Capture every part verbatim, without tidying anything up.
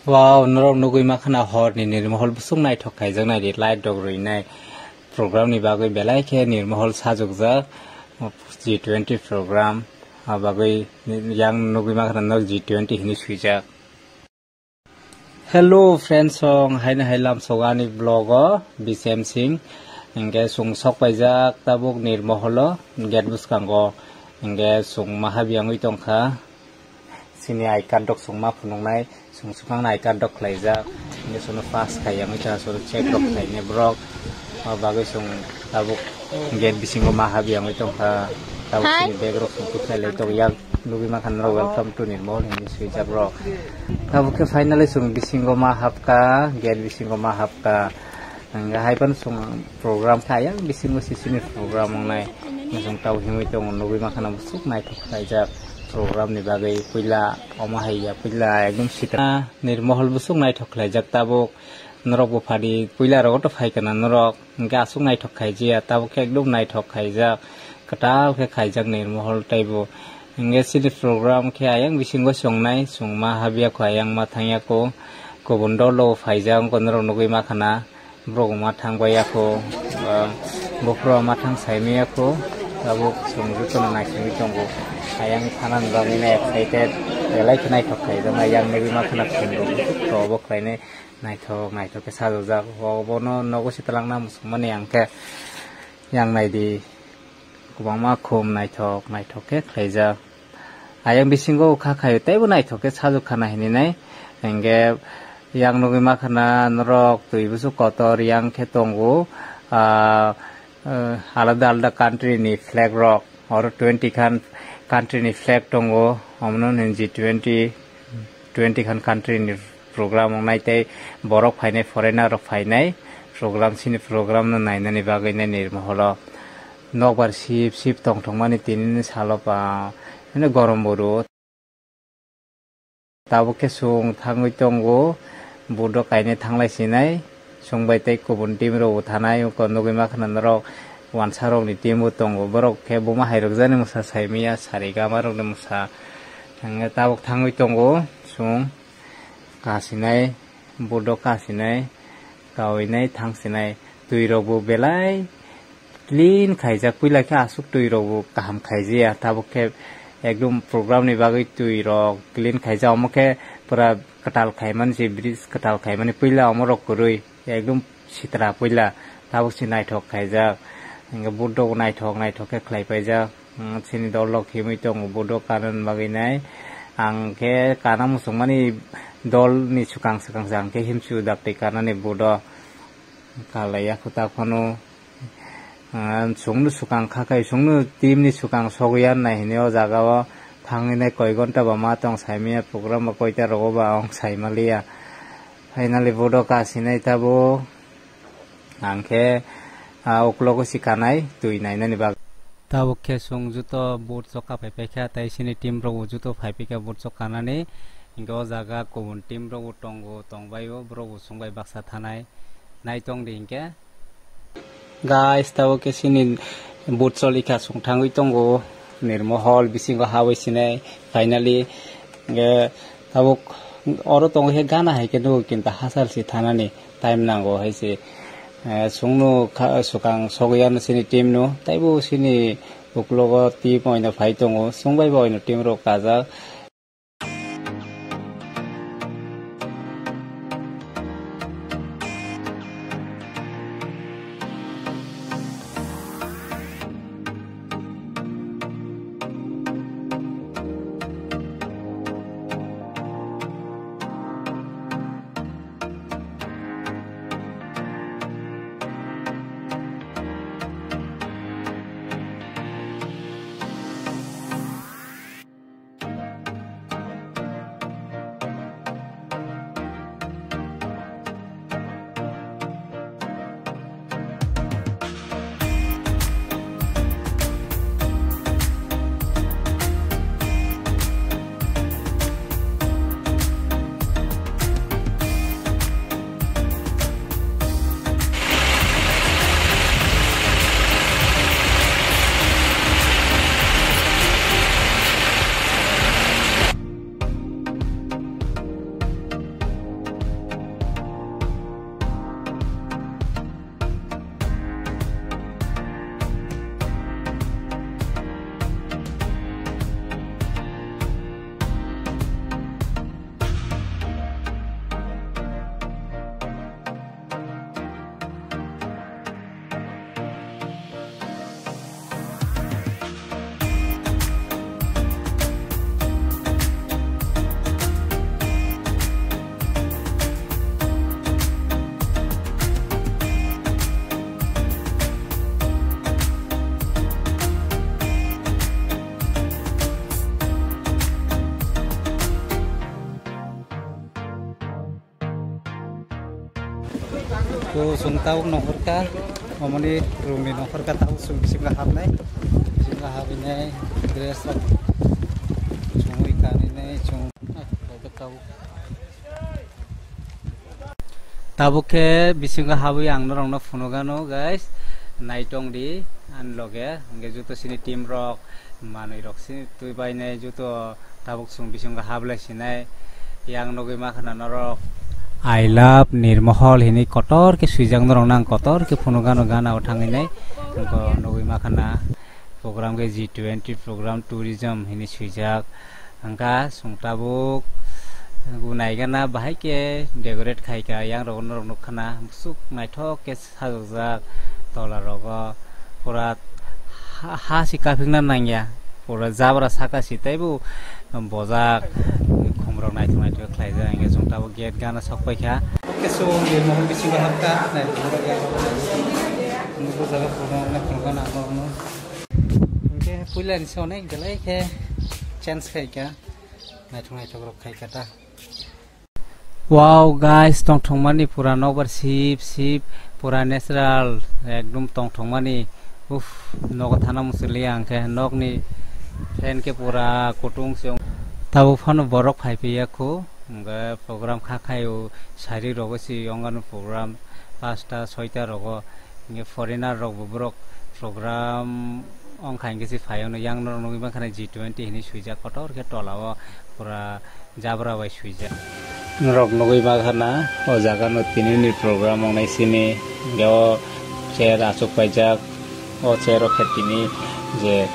Wow, norok nugwi makhana horni Nirmohol bwswk naithok khaijak, naidi light rok rwinai program ni bagwi belai khe Nirmohol sajokjak, G twenty program, a bagwi yang nugwi makhana norok G twenty hinwi swijak. Hello friends, song haino hai lamsogo ani vlog o B C M Singh, hingke song sok paijak tabuk Nirmohol o gate bwskango, hingke song maha biyangwi tongkha. Chini I card rok chwng ma phunuknai, chwng swkangni I card rok khlaijak. Hingke chwngno pass khai yangwi tongkha, chwngno check rok khlainai borok. O bagwi chwng tabuk gate bisingo ma habi yangwi tongkha. Tabuk Hai. Chini bag rok chwng kwkhlai lai tongo, yak nugwi mankha norok, "Welcome to Nirmohol," hinwi swijak rok. Tabuk khe finally chwng bisingo ma hapkha, gate bisingo ma hapkha. Hingke hai phano chwng program khe ayang bisingo sisini program wngnai. Chwng tabuk himwi tongo, nugwi mankha na bwswk naithok khlaijak program ni bagwi. Puila omo hai ya, puila ekdom sitra. Nirmohol bwswk naithok khlaijak tabuk. Norok bo phadi puila rogo to phaikha na norok. Hingke aswk naithok khaijia, tabuk khe ekdom naithok khaijak. Kwtal khe khaijak Nirmohol teibo. Hingke chini program khe ayang bisingo chongnai, chwng ma habya kho, ayang ma thangya kho. Kubun dolo phaijak, wngkha norok nugwi mankha na. Borok ma thang bai ya kho, ah, buphuru ma thang sai manya kho, tabuk chwng jotono naisingwi tongo. Ayang thanani bagwi no excited, belai khe naithok khaijak, ayang nugwi mankha na khum rok to obo khlainai naithok naithok khe sajokjak. Obono nogo se twlangna muchungmani ang khe yang naidi. Kwbangma khum naithok naithok khe khlaijak. Ayang bisingo kha khaio teibo naithok khe sajwk khana hininai. Hingke yang nugwi mankha na norok twi bwswk kotor yang khe tongo. Ah, eh, alada alada country ni flag rok. Oro twenty khan country ni flag tongo. Omono hwn G twenty, twenty khan country ni program wngnai tei borok phainai, foreigner rok phainai program, chini program no nainani bagwi nai Nirmohol o. Nokbar sip sip tongthokmani tinini salo ba, hwnwi gorom bo rwo. Tabuk khe chwng thangwi tongo, boat o kainwi thanglai sinai. Chwng bai tei kubun team rok bo thanai, oko nugwi mankha na norok wansa rokni team bo tongo. Borok khe buma hai rwkjani mwsa sai manya, sari gama rokni mwsa. Hwnwi tabuk thangwi tongo chwng, kasinai, boat o kasinai, kawinai, thangsinai. Twi rok bo belai clean khaijak, puila khe aswk twi rok bo kaham khaijiya, tabuk khe ekdum program ni bagwi twi rok clean khaijak, omo khe pura kwtal khaimani se, bridge kwtal khaimani, puila omo rok kwrwi ekdum sitra puila, tabuk se naithok khaijak, hingke boat rok naithok naithok khe khlai paijak. Chini dol rok himwi tongo, boat o kana bagwi nai, ang khe kana muchungmani dol ni swkang swkang se ang khe himchu dakti kanani boat o. Kalaiya kho ta phano, ah, chwngno swkang kha khai, chwngno team ni swkang sogwi ya nai hinwi o jaga o thangwi nai koi ghonta ba ma tong sai manya, program ba koita rogo ba ong sai maliya. Finally boat o kasinai tabuk, ang khe, ah, uklogo si kanai twi nainani bagwi. Tabuk khe chwng joto boat o kaphai paikha, tei chini team rok bo joto phai paikha boat o kanani. Hingke o jaga kubun team rok bo tongo, tongbaio, borok bo chwng bai baksa thanai. Naitong di hinkhe. Guys, tabuk khe chini boat choli kha, chwng thangwi tongo Nirmohol bisingo habwi sinai. Finally, eh, tabuk oro tongo khe gana hai khe nugo, kintu hachal se thanani time nango hai se. Eh, chwngno kha-, swkang sogwi ano chini team no, taibo chini uklogo team oino phai tongo, chwng bai bo oino team rok kajak. Ko chwng tabuk nongkhorkha, omoni room ni nongkhorkha, tabuk chwng bisingo habnai, bisingo habinai dress rok chumui kaninai chwng tabuk. Tabuk khe bisingo habwi ang norokno phunukgano guys, naitong di ani loge, hwnkhe joto chini team rok manwi rok chini twi bainai joto. Tabuk chwng bisingo hablai sinai yang nugwi mankha na norok. I love Nirmohol hinwi kotor khe swijak norok nang kotor khe phunukgano gana o thangwi nai. Nugwi mankha na program khe G twenty program tourism hinwi swijak. Hwnkha chwng tabuk naigana bahai khe decorate khaikha yang rok norok nukha na swk naithok khe. Sajokjak tola rogo pura ha, ha si kaphikna nangya, pura jabra saka si teibo bojak khumrok naithok naithok khlaijak, hwnkhe chwng tabuk gate gana sok paikha. Kisu Nirmohol bisingo habkha, naithok naithok ya, nukgo jaga pura naithok naithok nangno. Hwnkhe puilani se onek belai khe change khaikha, naithok naithok rok khaikha ta. Wow guys, tongthokmani pura nokbar sip sip, pura natural, ekdom tongthokmani. Uff, nogo thana muchungli ang khe nokni fan khe pura kutung se. Tabuk phano borok phai phiya khu, hwnkhe program kha khaio, sari rogo se ongano program pasta soita rogo. Hwnkhe foreigner rok bo borok program wngkha hwnkhe se phai ono, yang norok nugwi mankha na G twenty hinwi swijak kotor khe tola o pura jabra bai swijak. Norok nugwi mankha na o jaga no tini ni program wngnai sini, hwnkhe o chair achuk paijak, o chair o khe tini je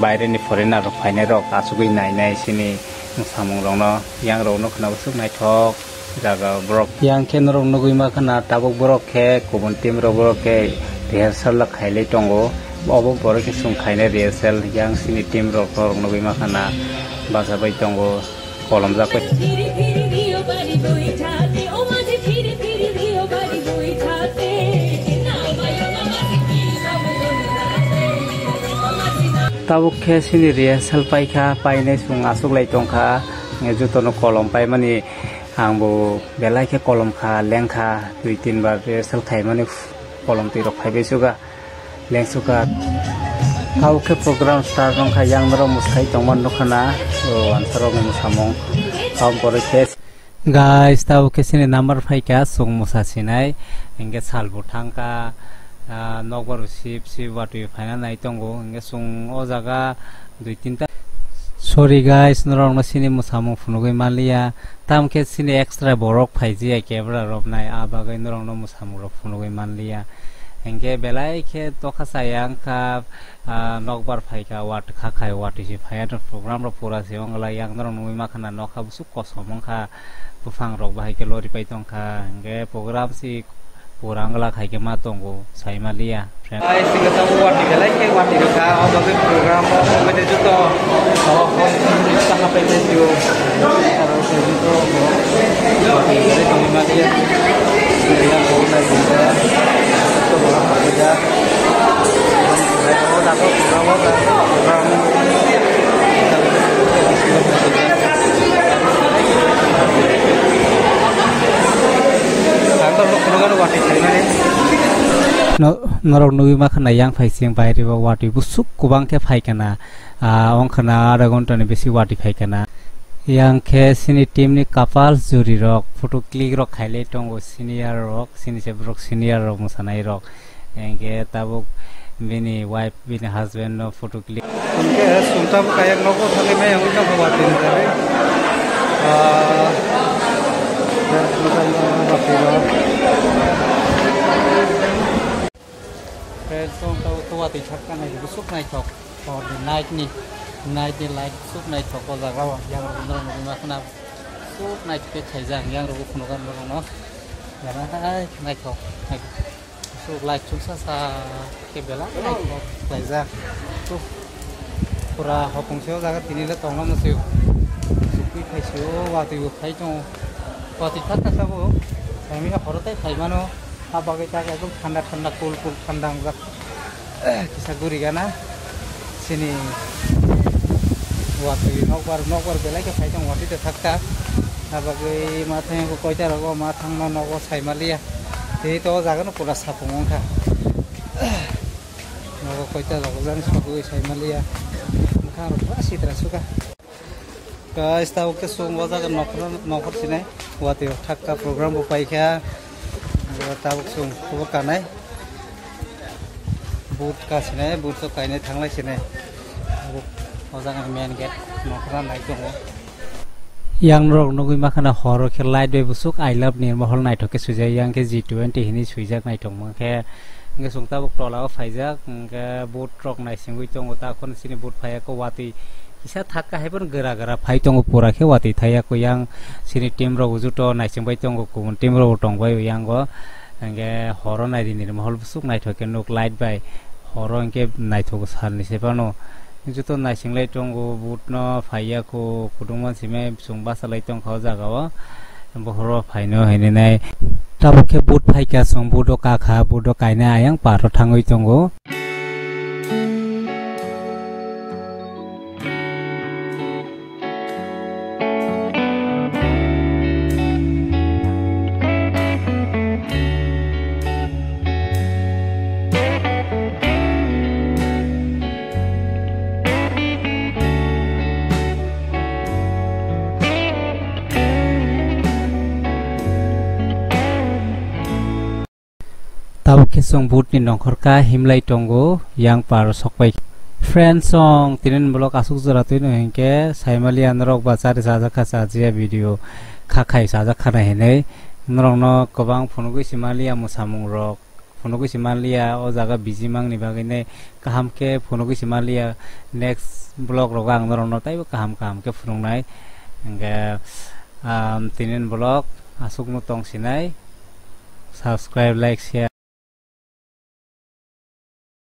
baire ni foreigner rok phainai rok achugwi nainai sini samung rok no, yang rok no khwna bwswk naithok. Jaga borok. Yang khe norok nugwi mankha na tabuk borok khe kubun team rok borok khe rehearsal khailai tongo. Obo borok khe chwng khainai rehearsal yang sini team rok norok nugwi mankha na bachabai tongo kolomjak bai. Tabuk khe sini rehearsal paikha, painai chwng achuklai tongkha, jotono kolom paimani. Ang bo belai khe kolom kha, leng kha, dui tin bar rehearsal khaimani kolom twi rok phaibai suga, leng suga. Tabuk khe program start wng kha, yang norok mwsai tongma nukha na, o ansarok ni mwsamung. Tabuk borok khe. Guys, tabuk khe chini number phaikha, chwng mwsa sinai, hwnkhe sal bo thangkha, ah, nokbar bo sip sip watwi phaina nai tongo, hwnkhe chwng o jaga dui tinta. Sorry guys, norokno chini mwsamung phunugwi manliya. Tamo khe chini extra borok phaijia camera romnai, a bagwi norokno mwsamungrok phunugwi manliya. Hinkhe belai khe tokha chaya wngkha, ah, nokbar phaikha, watwi kha khai, watwi se phaiya, program rok pura se wngla, yang norok nugwi mankha na nokha bwswk kosom wngkha, buphangrok bahai khe loripai tongkha, hinkhe program se pura wngla khai khe ma tongo, saima liya. Ai, sika tabuk watwi belai khe watwi rwkha, o bagwi program o, o bagwi joto, o, o, joto hapai khe sio. Aro khe joto, o, watwi belai tongwi ma khe, sini yang kok nai sini, joto borok hapai jak. O jaga program o, program. Ang to nuk nuk ano watwi khaimani. No, norok nugwi mankha na yang phaising baire bo watwi bwswk kwbang khe phaikha na. Ah, wngkha na adha ghonta ni bisi watwi phaikha na. Yang khe chini team ni couples juri rok photo click rok khailai tongo, senior rok, chini se borok senior rok mwsanai rok. Hinkhe tabuk bini wife, bini husband no photo click. Hinkhe sumtam kaya nogo thangwi maya wngwi tongkha watwi ni bagwi. Ah, watwi rok. Friends, tong tau to watwi thak kanai, bwswk naithok. Hor ni night ni, night ni light bwswk naithok o jaga o. Yang rok norok nugwi ma khna bwswk naithok khe khaijak, yang rok phunukha norok no. Jana hai naithok, naithok. Bwswk light chuksa sa khe belai naithok khlaijak. Pura hopong se o jaga tini le tongna mwswi. Sukwi khai se o watwi bo khai tongo. Watwi thak thak tabuk. Saimanya horo tei khai mano. Ha bagwi tak ekdom thanda thanda cool cool thanda wngjak. Kisa guri gana. Sini watwi nokbar nokbar belai khe phai tong watwi de thak ta. Ha bagwi ma thang ko koita rogo ma thang no nogo sai ma liya. Tei to o jaga no pura sapung wngkha. Nogo koita jaga jani sogwi sai maliya. Bwkhang rok pura sitra suka. Guys, tabuk khe chwng o jaga nokhor, nokhor sinai. Watwi o thakka program bo paikha. Tabuk chwng kubo kanai. Boot ka sinai, boot to kainai thanglai sinai. Tabuk o jaga main gate nokhor nai tongo. Yang norok nugwi makhana horo khe light bai bwswk I love Nirmahal naithok khe swijak, yang khe G twenty hinwi swijak naithok mankhe. Hwnkhe chwng tabuk tola o phaijak, hwnkhe boot rok naisingwi tongo, takhorni chini boot phaiya khe watwi kisa thakka hai phano gra gra phai tongo, pura khe watwi thaiya khe yang chini team rok ujuto naisingbai tongo, kubun team rok tongbai yango. Hwnkhe horo naidi Nirmahal bwswk naithok khe nuk light bai, horo hwnkhe naithogo salni se phano. Joto naisinglai tongo, boot no phaiya kho, kudungma simi chwng bachalai tongkha o jaga o. Bohoro phaino hinwi nai. Tabuk khe boot phaikha, chwng boot o kakha, boot o kainai ayang paro thangwi tongo. Tabuk khe chwng boot ni nongkhor ka himlai tongo, yang par sokpai. Friends, chwng tini ni vlog aswk jora twino hinkhe saimaliya norok ba chari chajak kha chajiya video kha khai chajak khana hinwi norokno kwbang phunugwi se manliya mwsamung rok. Phunugwi se manliya, o jaga busy mangni bagwi nai kaham khe phunugwi se manliya. Next vlog rogo ang norokno taibo kaham kaham khe phunuknai. Hwnkhe, um, tini ni vlog aswkno tong sinai. Subscribe, like, share.